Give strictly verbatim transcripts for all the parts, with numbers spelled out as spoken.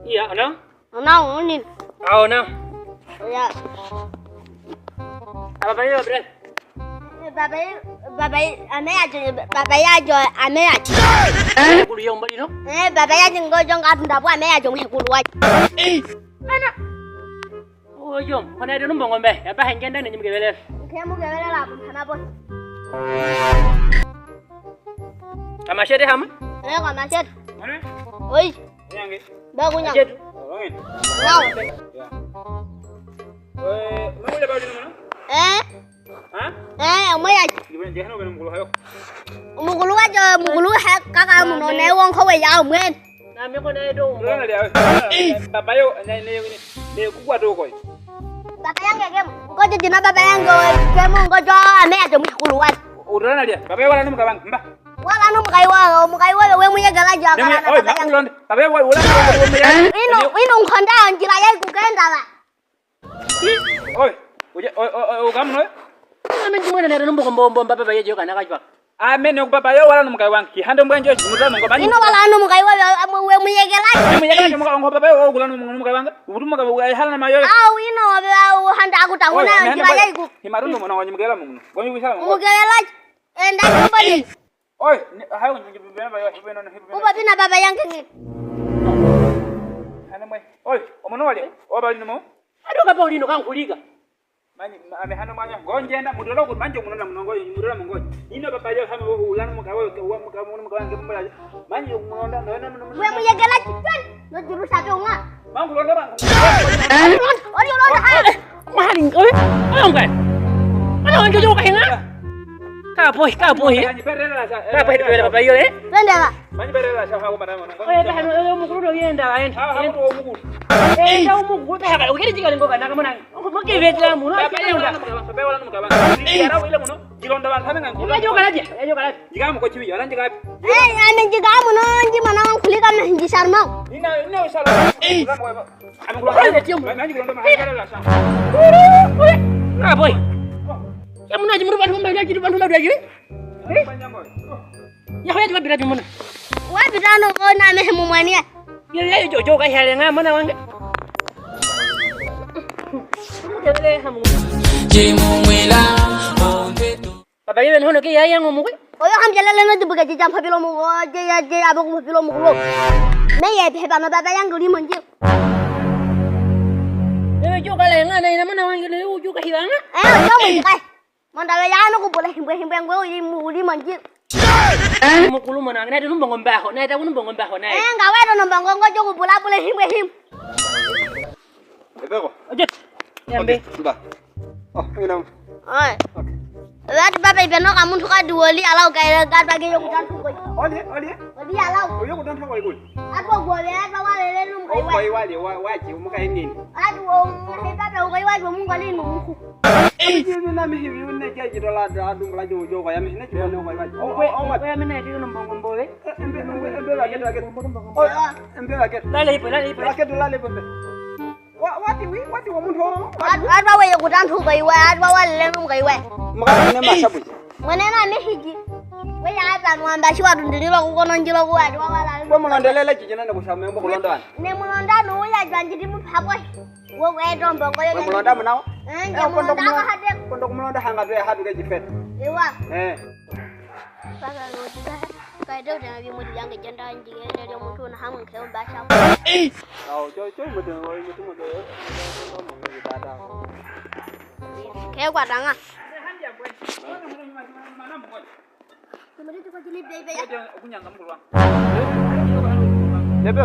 Iya, ona? Ona, ona. Ah, ona. Iya. Apa, apa ya, Bre? Eh, papa yo, papa yo, ame ajo, papa yo ajo, ame ajo. Mhekulu yo mbali no? Eh, papa yo ajo ngo jo nga tunda bwa ame ajo mhekulu wajo. Eh, ana. Ojo, kona edo numbongo mbe, ya ba hengenda ne nyimge bele. Ke mu ge bele la bu hana bo. Ka machete hama? Eh, ka machete. Mana? Oi. Nyange. Ba ku nyang. Machete. Oh, ngen. Wow. Ya. Eh, mangule ba dino mana? Eh? Ha? Eh, omo ya. Mhekulu wajo, mhekulu he, kaka muno ne wonko we ya mwen. Na me ko na edo. Papa yo, ne, ne, ne, ku kwa to koi. Papa yange ke, ngo jo jina papa yange ke, ngo jo ame ajo mhekulu wajo. Udona dia, papa yo wala nu mkawang, mba. Wala nu mkaiwa, mkaiwa, we muyegela ja kala na papa yange. Oi, ma ulonde. Papa yo wala nu mkaiwa. Ino, ino nkonda njila ya ku kenda la. Oi, uje, oi, oi, oi, ukamuno? Ame njimwene nere numbongo mbo, mbo, papa yo joka na kachwa. Ame ne ku papa yo wala nu mkaiwanga. Kihande mbwa njo, mutama ngo manyi. Ino wala nu mkaiwa, we muyegela. Muyegela, mka, ngo papa yo, kula nu mkaiwanga. Ubutu mka, we hala na mayo. Au, ino, we, au, handa aku tangona, oi, ame handa njila ya iku. Himarundo mwana wa nyimgela mumuno. Ngo nyuwisala ngo. Mugela. Enda kumbali. Oi, ne, hayo, ne, ne, ne, ne, ne, ne, ne. Uba bina papa yange nge. Hana mwe. Oi, omono wale. Oba lino mo. Ado kapa ulino kankulika. Manyi, ma-, ame hana mwanya. Ngo njenda, mudola ku manjo muno na muno ngo, mudola mungo. Ino papa yo hama wo, ulano muka wo, wa muka muno muka wange mumula. Manyi yo muno nda, no, no, no, no. We muyegela chipeni. No jiru sabe unga. Mangu londa mangu. Oli londa ha. Mahali, oye. Oye, ngai. Mana wange joka hinga? Ka boy, ka boy. Ka boy, papa yo, eh? Twende la. Oye, ta hano, oye, mukulu do yenda, yenda. Yenda umukulu. Yenda umukulu, ta hano, ukiri jika lingo kana kamona. Oke, betla muno. Papa yo, papa yo, papa yo. Jilonda bantu hame ngangu. Ina joka labia, ina joka labia. Jigamu ko chibi, yaran jigamu. Eh, ame jigamu no, nji mana kulika me nji sarma. Ina, ina sarma. Eh. Ame kulika. Ame jilonda ma. Ah, boy. Ya muna jimuru bantu mba, jimuru bantu mba, jimuru. Eh? Ya hoya jiba bira jimuna. Wa bira no ko na me mu mwania. Yo, yo, jo, jo, ka hale nga mana wange. Jimumwila, ompeto. Papa yo, hono ke ya yango mukwe. Oyo ham jalele no dibuga jija mpapilo mukwe, je ya, je ya boku mpapilo mukwe. Me ye pe bano papa yangu limo nje. Yo, jo, ka le nga na ina mana wange le, yo, jo, ka hiwanga. Eh, jo, mo kai. Monda we ya no kubula himbwe himbwe ngwe uli mu-, uli manji. Mukulu mwana, na ite numbongo mbaho, na ite numbongo mbaho, na ite. Eh, nga we no numbongo ngo jo kubula bula himbwe him. Ebeko. Oje. Yambe. Okay, mba. Oh, ina. Oi. Okay. Wati papa ibe no ka muntu ka duoli ala ukaile ka bage yo kutantu koi. Oli, oli. Oli ala. Oyo kutantu koi koi. Ako gole, ako wale le num koi wa. Koi wale, wa, wachi, umuka ingini. Ati wo, papa ukaile wa mungu ali num ku. Iji mi na mi hivi une ke jitola da dumbula jo jo kwa ya mi ne jitola kwa ya. Owe, owe, ya mi na jitola mbongo mbowe. Embe, embe, embe la kete la kete. Owe, embe la kete. Lale ipo, lale ipo. La kete, lale ipo. Wa, wati wi, wati wa muntu. Ati wa we kutantu koi wa, ati wa wale num koi wa. Mukane mashabu. Mwenena mihiji. Weya ata mwamba shiwa tundililo kukono njilo kuwa ati wa wala. Kwa mulondelele jijina ne kushame mbo kulonda. Ne mulonda no weya jwanjiri mu pabwe. Wo we dombo ko yo. Mulonda munawo. Eh, nje mulonda ko hade. Kondo kumulonda hanga twe hadu ke jifet. Ewa. Eh. Paka lodika. Kaide utanga bi mudi yange jenda njigene lyo muntu na hamu ke umba shamu. Awo, cho, cho, mutu, mutu, mutu. Ke kwa tanga. Bebe.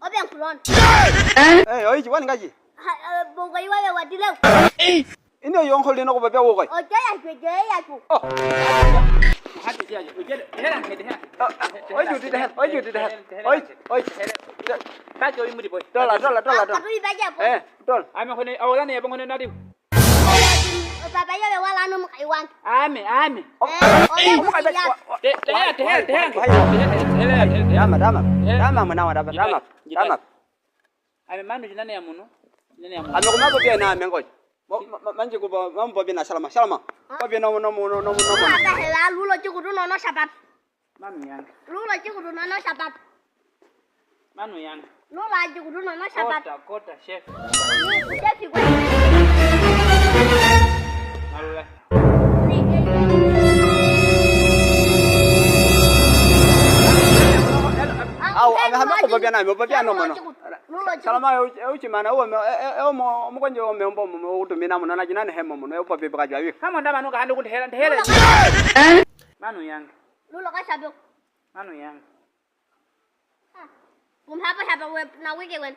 Obe nkulon. Eh, oi, chiwani ngaji. Bongo iwa we wadile. Ino yonko lino ko bebe wokoi. Oje ya, oje ya ku. Oh. Oi, juti deh. Oi, juti deh. Oi, oi. Kajo imudi boy. Tola, tola, tola, tola. Eh, tol. Ame kone awala ne bongo ne nadi. Papa yo be wala no mukai wan. Ame, ame. Eh, oya mukai be. Te, te, te, te. Dama, dama. Dama mwana wa dama, dama. Dama. Ame manu jinane ya muno. Jinane ya muno. Ame kuma bo bie na ame ngoi. Mo, ma, ma, manji kubo, mambo bie na salama, salama. Bo bie no, no, no, no, no, no. Ata hela lulo jikudu no, no sabat. Manu yange. Lulo chikutu nono shababu. Manu yange. Lulo chikutu nono shababu. Kota, kota, chef. Ni ku chef kwe. Malula. Au, ame hame ko babia na, mo babia no mano. Salama, eu, eu chimana, eu, eu, eu, mo, mo konje, eu, me mbo, mo, mo, utu mina muno, na jina ne hemo muno, eu papi baka jwabi. Kama ndama nuka handu kunde hela, hela. Manu yange. Lulo ka shababu. Manu yange. Ah. Gum hapa hapa we na wige wen.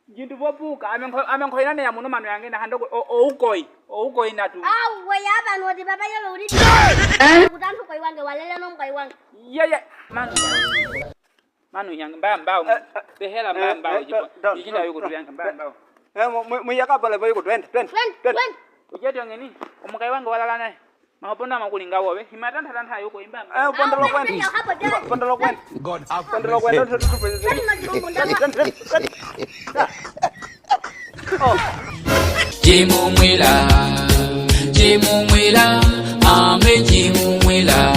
Jindu bobu ka, ame nko, ame nko ina ne ya muno manu yange na hando ko, o, o ukoi, o ukoi na tu. Au, we ya ba no di baba yolo uri. Kutantu koi wange, walele no koi wange. Ya, ya, manu. Manu yange, mba, mba, eh, eh, behela, mba, eh, mba, eh, jipo. Down, down, ijinda down, yuko down, tu yange, mba, mba. Eh, mu, mu, mu yaka pale, yuko, twende, twende, twende. Twende. Ujeto ngeni, omukai wange walala naye. Mahopo na makulinga wobe, himata ntata nta yuko imba, mba. Eh, pondolo kwenda. Pondolo kwenda. God have mercy. Pondolo kwenda, tu, tu, tu, tu. Twende, twende, twende. Oh. Chimumwila, chimumwila, ame chimumwila.